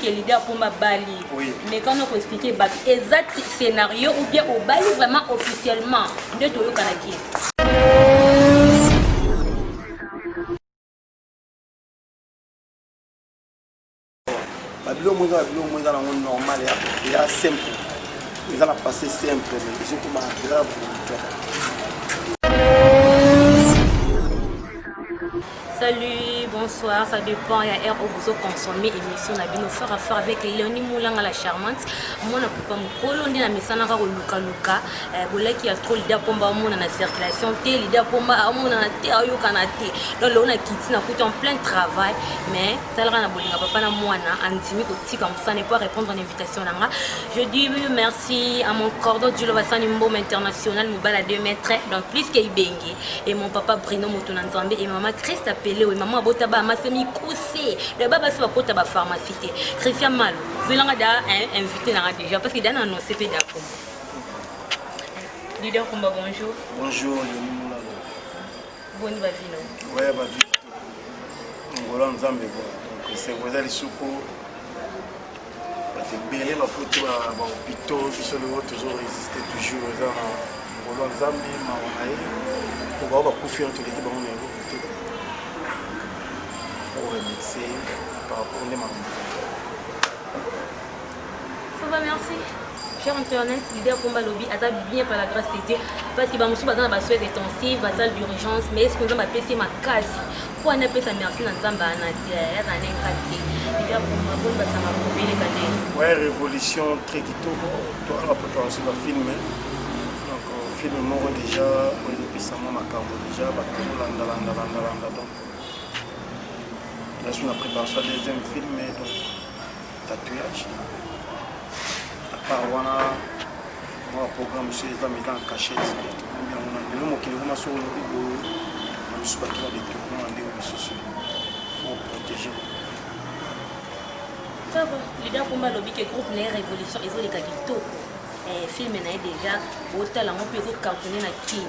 ke leader Pomba bali. Oui. Mais quand on expliquer bato eza scénario ou bien obali vraiment officiellement nde toyokanaki. Babiloko moko eza babiloko moko eza nango normal ya simple eza na passé simple mais ezokoma grave na moto. Salut, bonsoir, ça dépend, il y a air où vous consommez émission na bino faire affaire avec Léonie Moulanga la charmante. Moi na papa mukolo nde na misana ka luka luka, eh, bolaki ya trop leader pomba mona na circulation te, leader pomba mona na te ayoka na te. Donc là on a quitté na kutu en plein travail, mais talaka na bolinga papa na mwana andimi kotika mosala po répondre na invitation na nga. Je dis merci à mon cordon du Lovasani Mboma international mobala 2 mètres, donc plus que Ibenge et mon papa Bruno moto na Nzambe et maman Christa Pelewe, maman abota ba masemi kuse de baba so bakota ba pharmacie te. Christian Malo zwelanga da invité na nga déjà parce que da na annoncé pe da kombo leader Kumba. Bonjour. Bonjour Léonie Moulalo. Boni bavino? Ouais, bavi ngolo ya Nzambe quoi. Donc esengo eza lisuku, bato ebele bakuti bahôpitaux, biso lelo tozo résister toujours. Eza na ngolo ya Nzambe, mawa na ye, po bao bakufi wana toleki bango na eloko te. Faut remercier par rapport nde makambo. Ça va, merci. Cher internet, leader Pomba Lobby, aza bien par la grâce de Dieu. Parce que bamusu baza na ba soins intensifs, ba salle d'urgence, mais est-ce que Nzambe apesi makasi? Po ana pesa merci na Nzambe ana te, aza na ngati. Leader Pomba, bon basanga kobele kande. Ouais, révolution très kitoko, toza na préparation ba film. Donc film moko déjà oyo epesa mwa makambo déjà bato bazolanda landa landa landa. Donc là, na préparation ya deuxième film, donc tatouage. À part wana, mwa programme mosusu eza eza en cachette. Tokombi yango na lelo. Mokili ekoma soko olobi boye na mosusu, bato ba détournement na ndenge mosusu. Faut protéger. Ça va. Leader Pomba alobi ke groupe na ye Révolution ezoleka kitoko. Film na ye déjà botala yango mpe ezocartonne na Kini.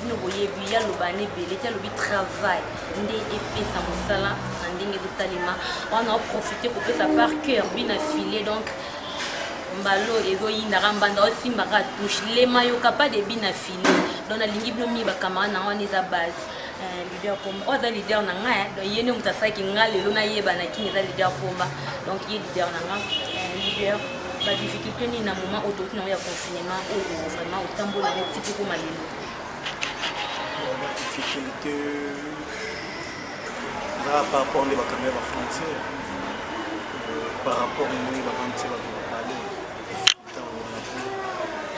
Bino boyebi ya loba na ebele te, alobi travail nde epesa mosala na ndenge ezotalema wana. Oprofite kopesa par cœur bina filet, donc mbalo ezoyindaka mbanda osimbaka touche lema yoka pas de bina filet. Donc nalingi bino mingi, bacamarade na wana eza base. Leader Pomba oyo aza leader na ngai, donc ye nde moto asalaki nga lelo nayeba na Kini, eza leader Pomba. Donc ye leader na nga. Leader, badifficulté nini na moment oyo touti nango ya confinement oyo vraiment otambola yango ti tokoma lelo? Badifficulté ezaka par rapport nde bakambi ya bafrontière, par rapport ndenge bavandi bato bapale ntango wana, po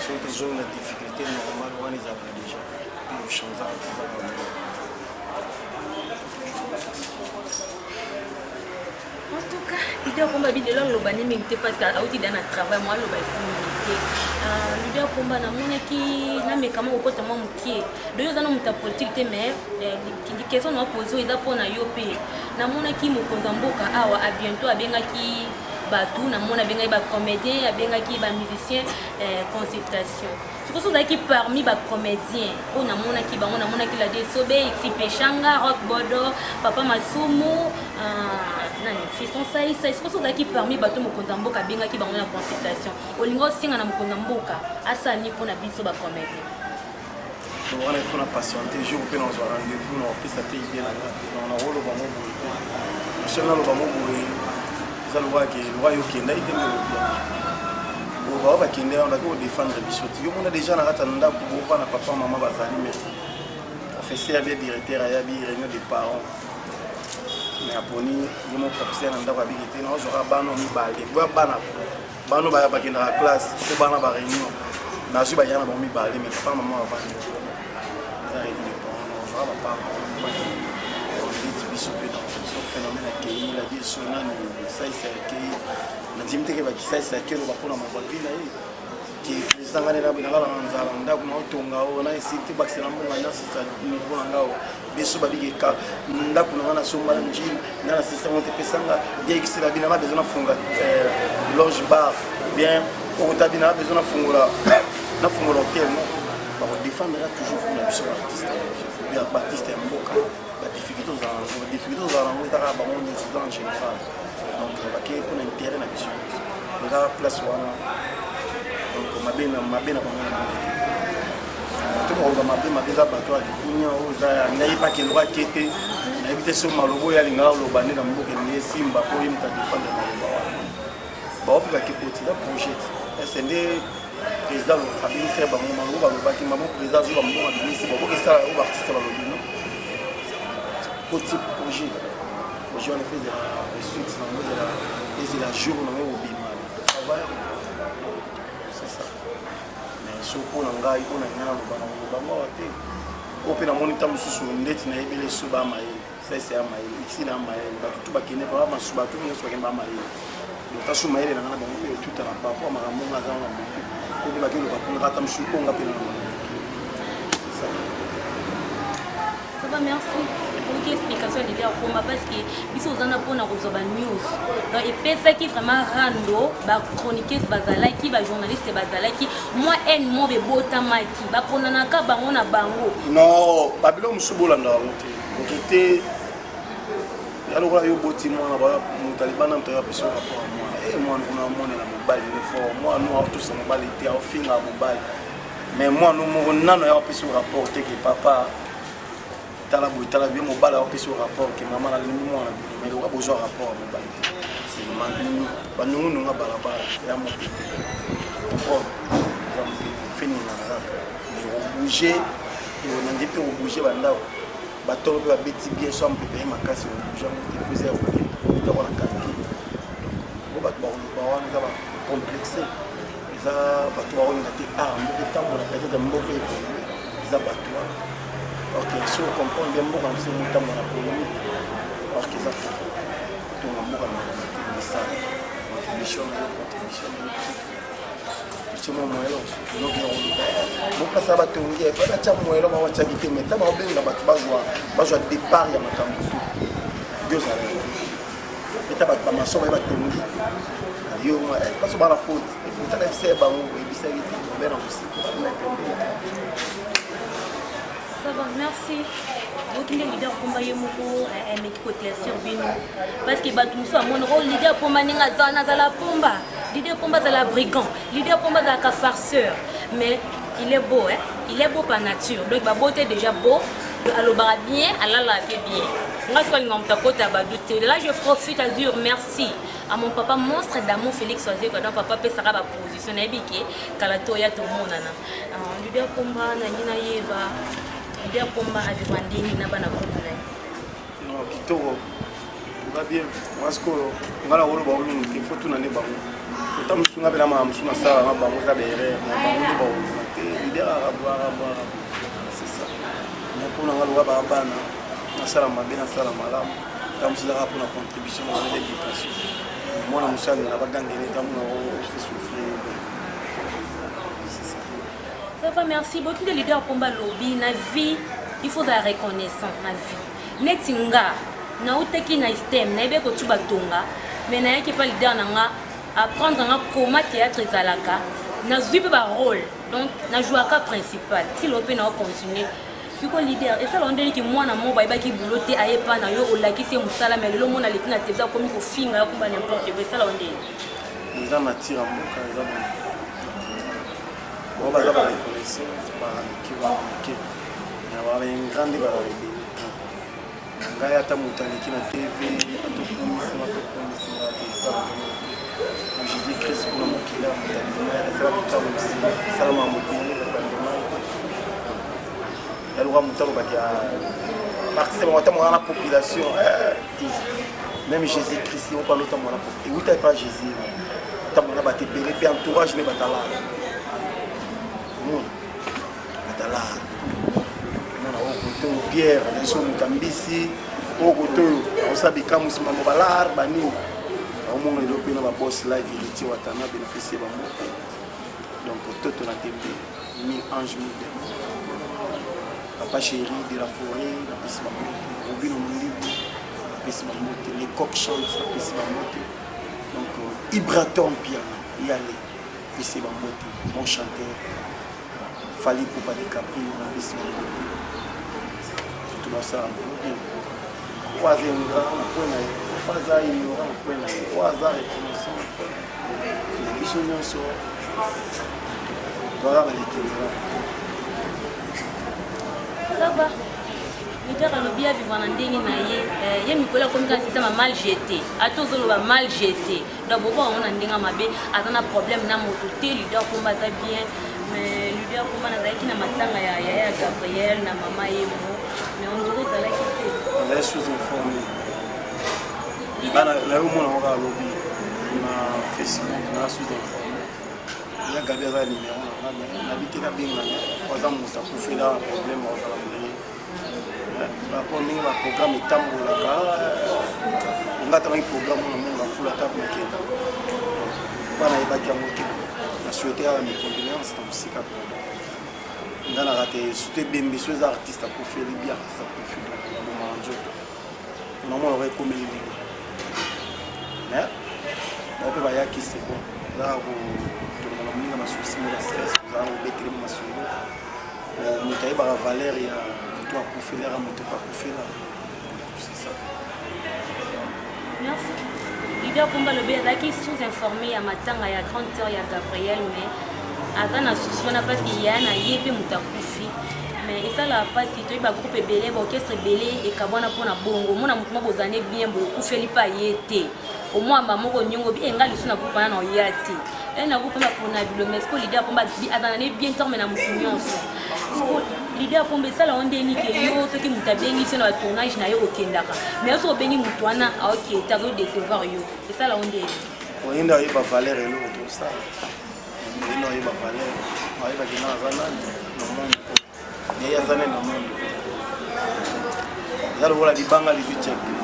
soki tozongi na difficulté normale wana ezalaka déjà mpe ochangeaka tozaka. En tout cas, leader Pomba bi lelo aloba nde mingi te parce que auti da na travail, mwa aloba efu mingi te. Leader Pomba, namonaki namekama kokota mwa mokie doyo oza na moto ya politique te, mais question na pose oyo eza mpona yo mpe. Namonaki mokonzi ya mboka awa a bientôt abengaki bato, namoni abengaki bacomédien, abengaki bamusicien, consultation. Sikoyo so ozalaki parmi bacomédien oyo namonaki bango, namonaki Ladi Esobe, Exi Peshanga, Rock Bodo, Papa Masumu, nani, Fiston Saisa. Sikoyo so ozalaki parmi bato mokonzi ya mboka abengaki bango na consultation, olingi osenga na mokonzi ya mboka asala nini mpona biso bacomédien? Donc wana il faut na patienter jour mpe nazwa rendez-vous na kopesa mpe idée na nga te. Donc nakoloba ngo boye te, soki naloba ngo boye eza lokwake lokwa yo okendaki te nde olobia bao bakende wana baki kodefendre biso te. Yo mona déjà na kati ya ndako bovanda, papa mama bazali, mais professeur bien directeur ayabi réunion de parents, mais aponi ye mo professeur na ndako abiki te. Nazwaka bana mibale boya bana bano bakendaka classe po bana ba réunion nazwi baya na bango mibale, mais papa mama bavandi eza réunion de parents. Nazwaka baparent ndeti biso mpe so phénomène akei ladi eso nani saisa akei, nandimi teke bakisaisa akei loba mpona mabavi na ye ke président ngai nalala na nzala, ndako naotonga o na esi te, bakisela mbonga nasisa niveau na nga o biso babikeka ndako na nga nasomba na njile nga na sisa ngo te pesanga bien ekisela bino na besoin nafunga loge bar bien okota bino na besoin nafungola hotel no bakodefendre toujours mpona biso baartiste, baartiste ya mboka. Badifficulté ozala nango, badifficulté ozala nango ezaka bango nyonso, eza en général. Donc bakei mpona intérêt na biso. Nga place wana, donc mabe na mabe na bango na bango te. Tokoloba mabe, mabe eza bato ya likunya oyo eza nayebaki eloko ake te. Nayebi te so maloba oyo alingaka oloba nde na mboka elingi esimba mpo ye moto adefendre maloba wana. Bao mpe bakekoti eza projet te. Ese nde président abimisi ya bango maloba balobaki mamo président azwi bambongo abimisi bakoki esala oyo baartiste balobi no koti projet. Projet wana efe ezala réussite nango, ezala ezela jour nango ekobima, travail, c'est ça. Mais so mpo na ngai, mpo na ngai naloba na koloba ngo awa te. Oyo mpe namoni ntango mosusu ndeti nayebeli eso ba mayele sese ya mayele ikisila ya mayele, bato tu bakende baa masu, bato nyonso bakende ba mayele. Donc taso mayele na ngai na bango mpe etutana par rapport makambo nga aza na motu po mpe bakeloba kuna ata mosusu onga mpe na c'est ça. Ça va, merci. Oki explication ya leader Pomba, parce que biso oza na mpona kozwa banews. Donc epesaki vraiment rando, bachroniqueuse bazalaki, bajournaliste bazalaki, mwa haine mo bebotamaki, baponanaka bango na bango. Non, babilo mosusu bolanda yango te. Moto te ya lokola yo boti mwana, moto alibanda, moto ayo apesi rapport ya mwana e mwana kuna amonela mobali nde fort, mwana no aotosa mobali te, aofinga mobali, mais mwana moko nano ya apesi rapport te ke papa tala boye, tala bien. Mobali aopesi rapport ke mama nalingi mwana bino, mais lokola bozwa rapport ya mobali te, banungununga balabala ya mopepe, comprendre ya mopepe feningana kaka, mais obouge na nde mpe obouge bandako batolo mpe babeti bien so ya mopepe ye makasi, obouge yango te po eza ya kokende etako na calcul. Donc po bato bakoloba wana eza bacomplexe, eza bato bakolinga te art mboka etambola, peut-être mboka évolue, eza bato wana. Ok, so comprendre bien, mboka na biso motambola na polémique, or que eza faux. Tonga mboka na makambo te, misala, contribution na yo, contribution na yo totie mwa moyelo eloko ya koloba mopasa batongi efa batya moyelo bango batiaki te, mai ta baobenga bato bazwa départ ya makambo tu yo ozala eta bato bamaso baye batongi yo baso bana faute eputa na bisa ya bango oyebisaki te obe na mosika na pembeni. Ça va, merci. Oki nde leader Pomba ye moko ameki koéclaircir bino, parce que bato mosusu amonaka o leader Pomba ndenge aza wana, azala pomba, leader Pomba azala brigand, leader Pomba azalaka farceur, mais il est beau, hein? Il est beau par nature. Donc babote déjà beau, alobaka bien, alalaka mpe bien. Nga soki alinga moto akota badu te. Là, je profite à dire merci à mon papa monstre d'amour, Félix Wazekwa. Donc papa apesaka baposition, nayebi ke kala to oya tomonana. Leader Pomba, nangi nayeba leader Pomba avivre ndeni na bana groupe na ye? Non, kitoko, nga bien. Nga sikoyo nga na koloba mingi te, faut tuna nde bango. Ota mosusu nga mpe na makambo mosusu nasala na bango eza baerreur, mais bango nde bakoloba te leader arabu arabu arabu, c'est ça. Mais mpo na nga loka baa bana, nasala mabe, nasala malamu, ta mosusu ezaka mpona contribution na bango, eza éducation. Mwana mosu alinga bagangele ntango na fait souffrir, c'est ça. Ça va, merci. Boki nde leader Pomba lobi na vie, il faut ozala reconnaissant na vie. Neti nga nautaki na ISTEM, nayebi kotu batonga, mais nayaki epa leader na nga apprendre nga comment théâtre ezalaka, nazwi mpe barôle, donc najouaka principal ti lelo mpe naocontinue. Siko leader esala ndeniki mwana moko bayebaki bulo te, ayepa na yo, olakisi ye mosala, mais lelo mona aleki na tv, akomi kofinga yo kumba n'importe quoi. Esala ndeni? Eza nature ya mboka, eza bon, baza bareconnaissant, bamike bamike, mais baingrand nde bazala ebele. Ngai ata moto aleki na TV atokumisinga, atokumisinga te, esala ndenge te. Jésus Christ kuna mokili ya moto andima, asala bikambo, esalama mobele, bato bandima ye te. Yaluka moto alobaki artiste bango ata mwana na population te. Même Jésus Christ moko alotambola, ewuta epa Jésus, atambola na bato ebele mpe entourage nde batalaka, omona batalaka, omona oyo kote oyo Pierre azali so moto ya mbisi, oyo kote oyo akosala bikamwisi, mambo balare banini. Aomona lelo mpe na babos live, Héritier Watanabe, napesi ye bambote. Donc toto na tembe, mille ange mille démon, papa chéri de la forêt, napesi bambote. Robino Mondibu, napesi bambote. Les coq chante, napesi bambote. Donc Ibraton Piana Yale, napesi bambote, bon chanteur. Fally Ipupa DiCaprio, napesi bambote. Surtout basala bolo bien, oyo aza ingrat na po na ye. Parfois aza ignorant point na ye, oyo aza reconnaissant point na biso nyonso toza baleki nzela. Ça va. Leader alobi avivre na ndenge na ye eh, ye mikolo akomi kaka système ya mal jeté ata ozoloba mal jeté donc boko yango na ndenge mabe aza na problème na moto te. Leader Pomba aza bien, mais leader Pomba nazalaki na matanga ya yaya ya Gabriel na mama ye mo, mais on dirait ezalaki te. Nazali sous informé nayo omona ngo kaka alobi na Facebook na sous informé ya Gabi aza numéro na nga, mais nabi te nabengana po aza moto akufela na problème ozala na ye rapport ndenge baprogramme etambolaka. Nga atamaki programme na monga fula ata nakenda mpa nayebaki yango te. Na souhaite kaka mes condoléances na mosika. Nga naka te, surtout ebembe so eza artiste akufeli bi artiste akufi, donc nabomaka nzoto namona oka ekomeli ndenge, mais bao mpe bayaki, c'est bon. Ezaka kotongola moninga basusi mo bastress, ozala kobetele mo masolo. Moto ayebaka valeur ya moto akufeli aka moto mpe akufela, c'est ça. Merci. Leader Pomba alobi azalaki sous informé ya matanga ya grande sœur ya Gabriel, mais aza na susi wana parce que ya na ye mpe moto akufi. Mais esalaka mpasi, toyebi bagroupe ebele, baorchestre ebele ekabwana mpona bongo. Omona motu moko bozane bien boye, okufeli mpe aye te, omwamba moko niongo bi enga lisu na groupe wana na oya te e na groupe wana mpona bilongo. Siko leader Pomba azala ne bien terme na motu nyonso. Siko leader Pomba esala ngo ndeni ke yo soki moto abengi so na batournage na yo okendaka, mais soki obengi motu wana aokete, azodecevoir yo, esala ngo ndeni? Oyende ayeba valeur eloko tosala, oyende ayeba valeur, ayebaki nga aza nani na monde, ye aza nani na monde. Eza lokola libanga lizwi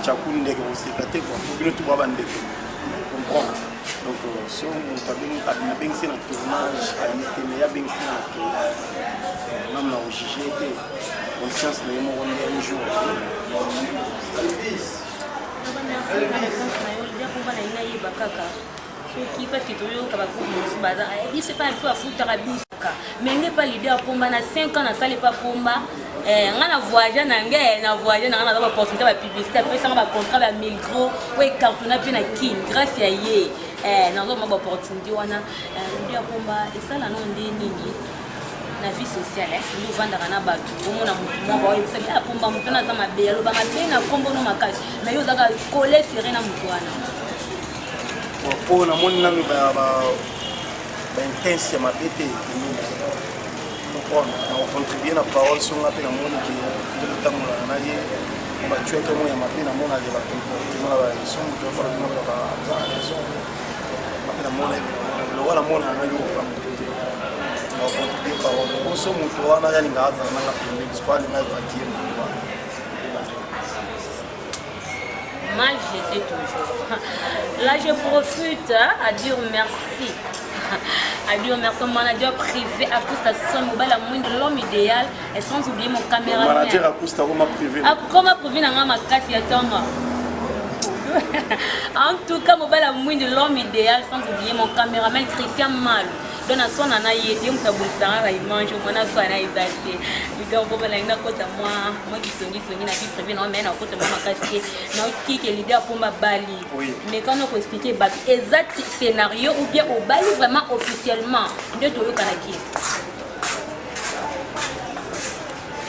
tyaku ndeke koseka te kua, po bino tu bwa bandeko, comprendre. Donc so moto abengisi na tournage aye te, mais ye abengisi na ke nanu na kojuge te, conscience na ye moko nde un jour. Merci na réponse na yo, leader Pomba. Na ye nayeba kaka soki parce que toyoka bagroupe mosusu baza biso epai biso bafutaka biso, mais nge pa leader Pomba na 5 ans nasali pa Pomba, nga na voyage na nge na voyage na nga naza baopportunité, bapublicité apesanga, bacontrat ba Milgro oyo ecartonna mpe na Kin grâce ya ye, nazoma baopportunité wana. Leader Pomba, esala no nde nini na vie sociale nde ovandaka na bato, omona motu moko oyebisaki a Pomba, motu wana aza mabe, aloba mabe na nkombo no makasi, mais yo ozaka kole sere na motu wana? Mpo namoni nanu baintense ya mabe te, comprendre. Na kocontribue na parole songa mpe namoni ke nde totambolaka na ye batueke mo ya mabe, namonaka bacomportement na baémission, moto aza na raison mpe namona lokola namona ngai lokola moto te na kocontribue parole. Poso moto wana yalinga azala nanga pembeni, siko alinga évacue moto wana. Mal jeté toujours. Là, je profite, hein, à dire merci. À dire merci au manager privé, Acosta Son, Mobile Mwindo, l'homme idéal, et sans oublier mon caméraman. Manager Acosta, comment privé? Comment privé, nanga makasi ya tongo. En tout cas, Mobile Mwindo, l'homme idéal, sans oublier mon caméraman Christian Malo. Donc naswana na ye te, moto abolisanga na image omwana so ana eza te. Leader Pomba, nalingi nakota mwa kisongisongi na vie privée na me nakota mwa makasi te. Naoki ke leader Pomba bali, mais quand okoexplike bato, eza scénario ou bien obali vraiment officiellement nde toyokanaki?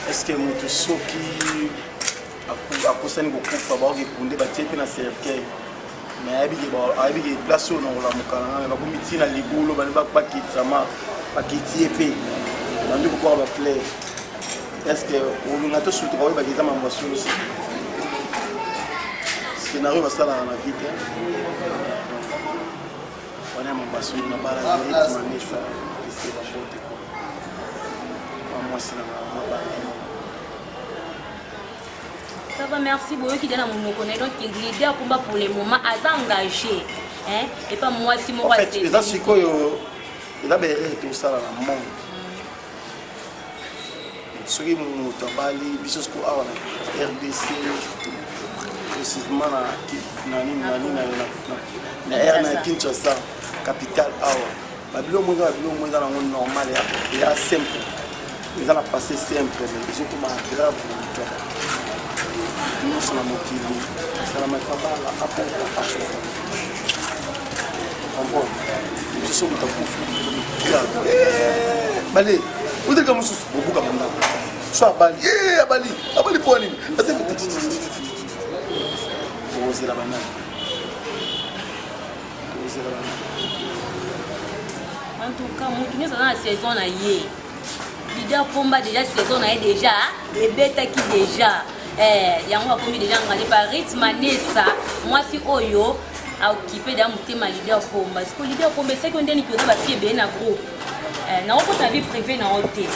Est ce que moto soki akosani kokufa, baoki ekunde, batie mpe na cercueil, mais ayebi ke place oyo nakolamuka na nga, bakomi ntina libulu, bali bakitisama, bakiti ye mpe bandi kokwaka bafleur, est ce que olinga tosutuka oyebaki eza mambo ya solo? Scénario basalaka na vie te wana ya mambo ya solo. Na bala manesa ese babote kwa mwasi na mabala. Ça va, merci. Boyoki de na monoko na ye. Donc leader Pomba pour le moment aza engagé, hein, epa mwasi moko. En fait, eza sikoyo eza baerreur tosala na monde. Soki moto abali, biso siko awa na RDC, précisément na nini na nini na r na Kinshasa capitale awa, babilo mo eza, babilo mo eza nango normal, ya simple, eza na passé simple, mais ezokoma grave na moto. Nyonso na mokili esalama efabala apota akufa, comprendre? Mosusu moto akufi, bale oteleka, mosusu bobuka bandako. So abali, abali, abali mpo nini? Okozela banani? Okozela banani? En tout cas, motu nyonso aza na saison na ye. Leader Pomba, déjà saison na ye déjà ebetaki déjà. Yango akomi déjà engagé par Rit Manessa, mwasi oyo aokipe déjà motema leader Pomba. Siko leader Pomba esaki ndeni koza bafille ebele na groupe. Nakokota vie privée na yo te,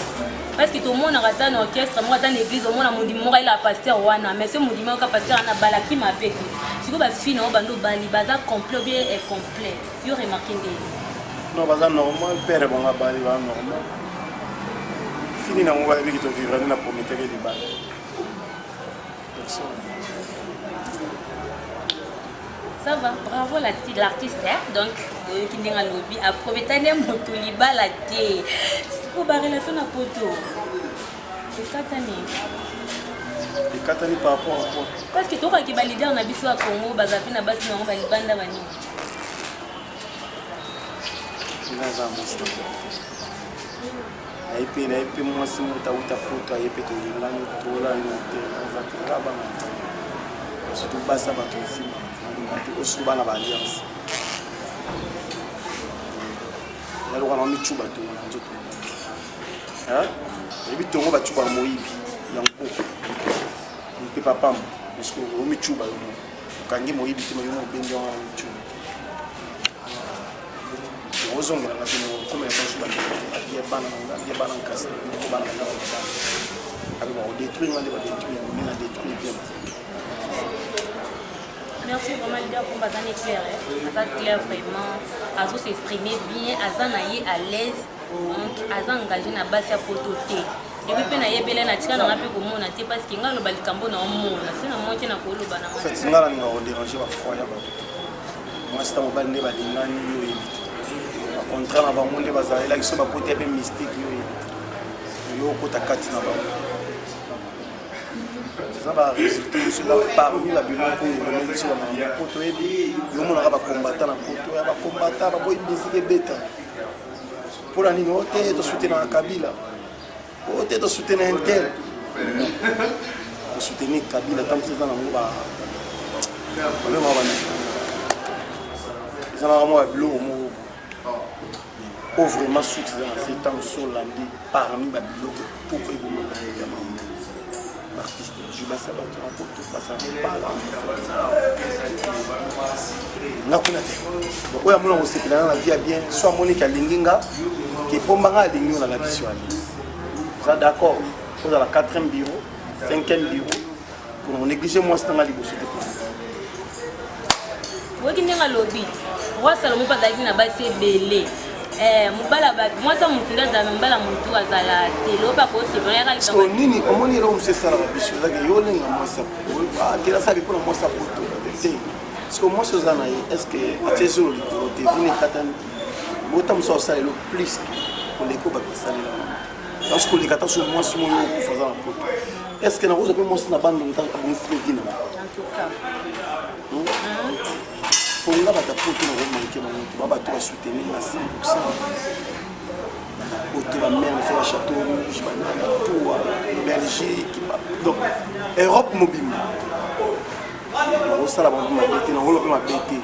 parce que tomonaka ata na orchestre moko, ata na église, omona mondimi moko ayela pasteur wana, mais se mondimi oyoka pasteur wana balaki mabe. Sikoyo bafille na yo bando bali baza complet ou bien incomplet? Yo remarque ndeni? Non, baza normal. Père bango abali, baza normal. Fini nango bayebiki tovivre nde na prometeke libala, personne. Ça va, bravo l'artiste, hein? Donc boyoki ndenge alobi, aprometa nde moto libala te. Siko barelation na poto ekatani? Ekatani par rapport à quoi? Parce que tokaki baleader na biso ya Congo baza mpe na basi bango balibanda banini. Nga aza mwasi na poto te. Naye mpe mwasi moto auta poto, aye mpe tolingani, tolani te. Aza te, nga bana, surtout basa bato nsima nalinga te, osusu bana baalliance naloka na micuba tongo na nzoto. Oyebi tongo bacubaka moyibi yango mpe papamba, parce que omicuba yo moko, okangi moyibi te, yo mo obendi yango na micuba, ozongelanga te, okomela basu bandeko bie bana na nga, bie bana nkasi na bana na nga, bana abe bakodétruire nga nde badétruire nde na détruire bien. Merci vraiment, leader Pomba. Aza ne clair, aza clair vraiment, azo s'exprimer bien, aza na ye à l'aise. Donc aza engagé na basi ya poto te. Depuis mpe nayebele, na tika nanga mpe komona te, parce que ngai aloba likambo na omona se na moi te na koloba na. En fait, nga nalinga kodéranger bafoyer ya bato te. Mwasi ta mobali nde balingani, yo oyebi te bacontrat na bango nde bazalelaki so bakoti ya mpe mystique, yo oyebi te, yo okota kati na bango. Eza barésultat mosusu, eza parmi babiloko oyo ememi biso bamama po toyebi. Yo omonaka bakombata na poto ya bakombata baboyi musique ebeta mpona nini? O te, tosoutenaka Kabila, o te, tosoutenaka un tel, tosoutenir Kabila. Ntango mosusu eza nango babengaka bani, eza naka mwa babiloko moko po vraiment suki eza na se. Ntango so olandi parmi babiloko toko ebomaka ya mama baartiste bazwi basa bato na poto, basala mobala nga kuna te. Oyo amona kosepela na vie ya bien, so amoniki alingi nga ke pombanga alingi oyo nalakisi yo alingi, oza d'accord, ozala 4e bureau, 5e bureau, mpona konéglige mwasi nanga liboso te. Oyoki ndenge alobi, roi Salomo mpe azalaki na basi ebele. Mobala mwasi ya motu nde azala, mobala motu azala te. Lelo mpe akosepela. Siko nini omoni eloko mosu esalaka biso ezaki yo olinga mwasi atela asali mpona mwasi ya poto te. Siko mwasi oza na ye, est ce que atie zolo likolo te, vini ekatani bota mosu asala elo plus koleka oyo bato basalela parce koleka ata so mwasi moyo okufa aza na poto. Est ce que nakozwa mpe mwasi na bandundu abongisi mpe vi na mponga? Bato ya poto nakomanke bango te, ba bato basoutenir na 100. Poto, bamare na so, bachateau Rouge, banani tuwa, Belgique, donc Europe mobimba, nakosala bango mabe te, nakoloba mpe mabe te.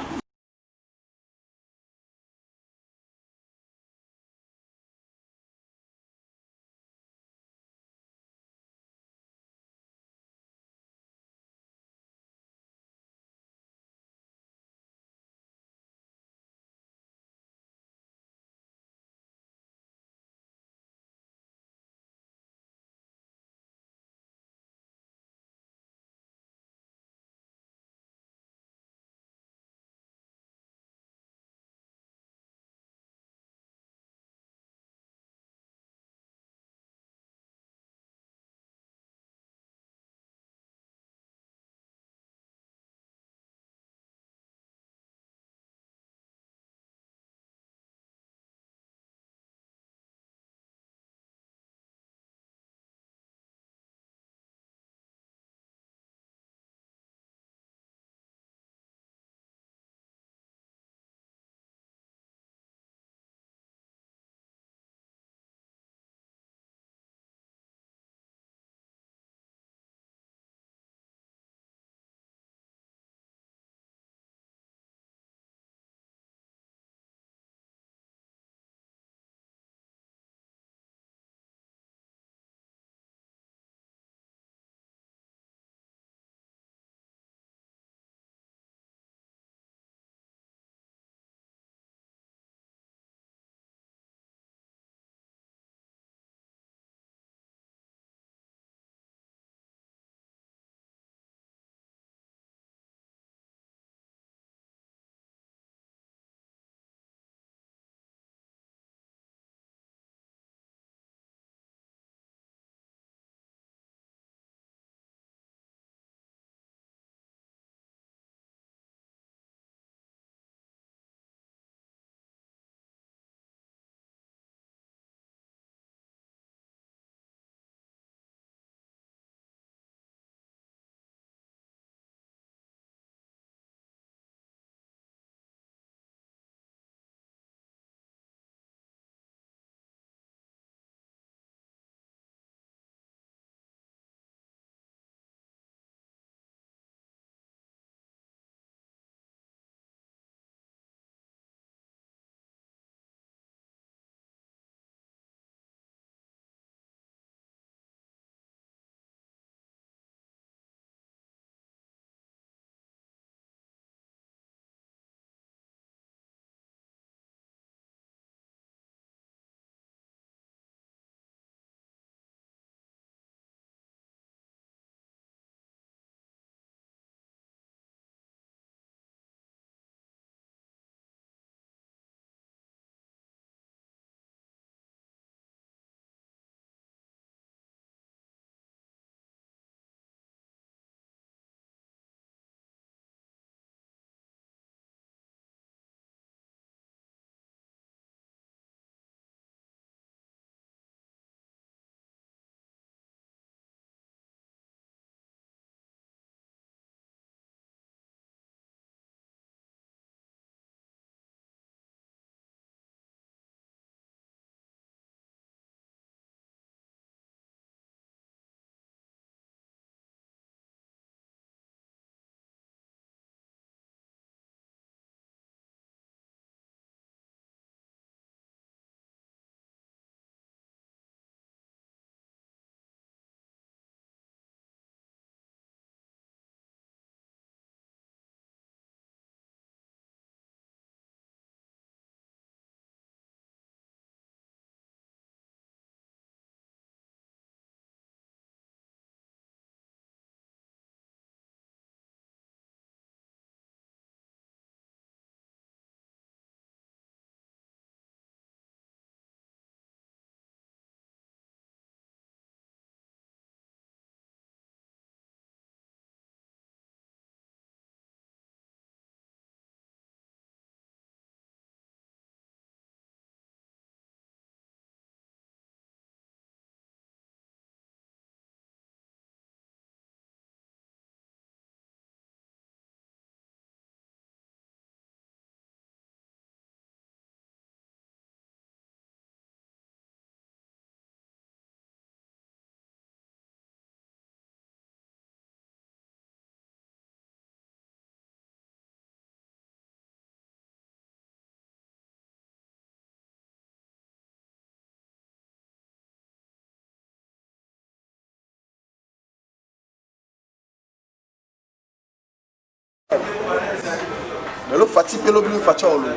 Lelo Fati mpe lobi Fati aolongo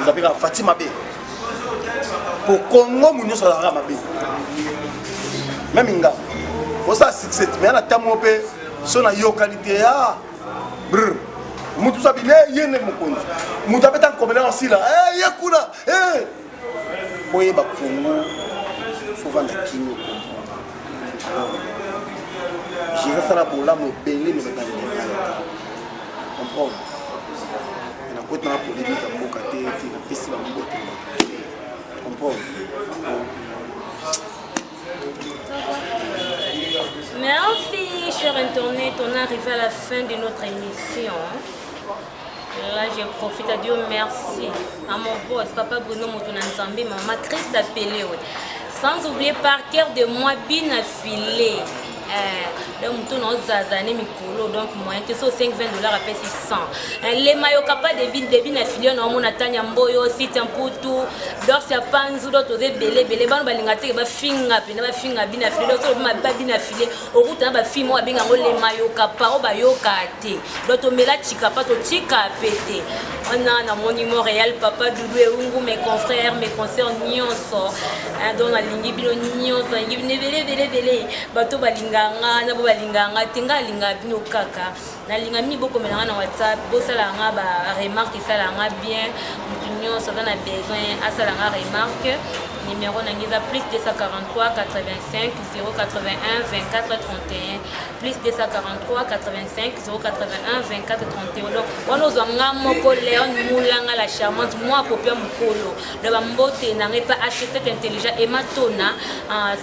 eza mpe kaka Fati mabe po Congo mu nyonso azalaka mabe. Meme nga osala succès, mais na ntango mpe so nayokani te, a brr, mutu so abimi, ye nde mokonzi. Mutu abeta nkomela osila, ye kuna oyeba Congo faut vanda kimio, comprendre. Jésus asala bolamu ebele, me bato comprendre. Nakoti nanga polémique ya mboka te te, napesi bango mbote, comprendre. Merci, cher internaute. On est arrivé à la fin de notre émission. Là, je profite à dire merci à mon boss, Papa Bruno Motonanzambe, Maman Christa Pelé. Sans oublier par cœur de moi, bien affilé. Donc moto na ozaza ne mikolo, donc moyen te so 5 20 $ apesi 100 lema yoka pas de bina filio na omona Tanya Mboyo, Site Mputu, Dorsia Panzu. Donc toza ebele ebele, bano balinga teke bafinga mpena bafinga bina file. Donc tolobi mabe bina file, okuta na bafilme oyo babenga yango lema yoka pa oyo bayoka te. Donc tomela tika pa totika pe te. Wana namoni Montréal, Papa Dudu Eungu, mes confrères, mes consoeurs nyonso. Donc nalingi bino nyonso, nalingi bino ebele ebele ebele. Bato balinganga na bo balinganga te, nga alingaka bino kaka. Nalinga mingi bokomela nga na WhatsApp, bosala nga baremarque, esala nga bien. Motu nyonso aza na besoin asala nga remarque, numéro na ngai eza +243 85 081 24 31, +243 85 081 24 31. Donc wana ozwa nga moko, Léon Mulanga la charmante, mwa popia mokolo. Donc bambote na ngai mpe architecte intelligent Ematona,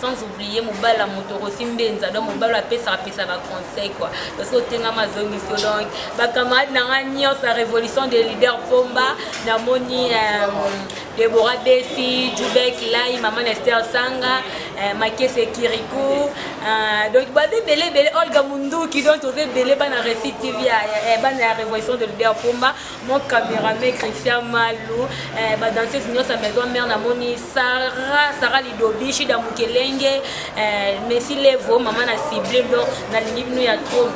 sans oublier mobala moto Rosi Mbenza. Donc mobala apesaka pesa baconseil quoi. Donc so otengama azongisi yo. Donc bacamarade na ngai nyonso ya Révolution de Leader Pomba, namoni Debora Besi, Jubek Lai, Mama Nester Sanga, Makese Kirikou, donc baza ebele ebele, Olga Munduki. Donc toza ebele, bana Récit TV, bana ya Révolution de Leader Pomba, mon caméraman Christian Malou, badanseuse nyonso ya Maison Mère, namoni Sara, Sara Lidobi, Shida Mukelenge, Messi Levo, mama na cible. Donc nalingi bino ya trop.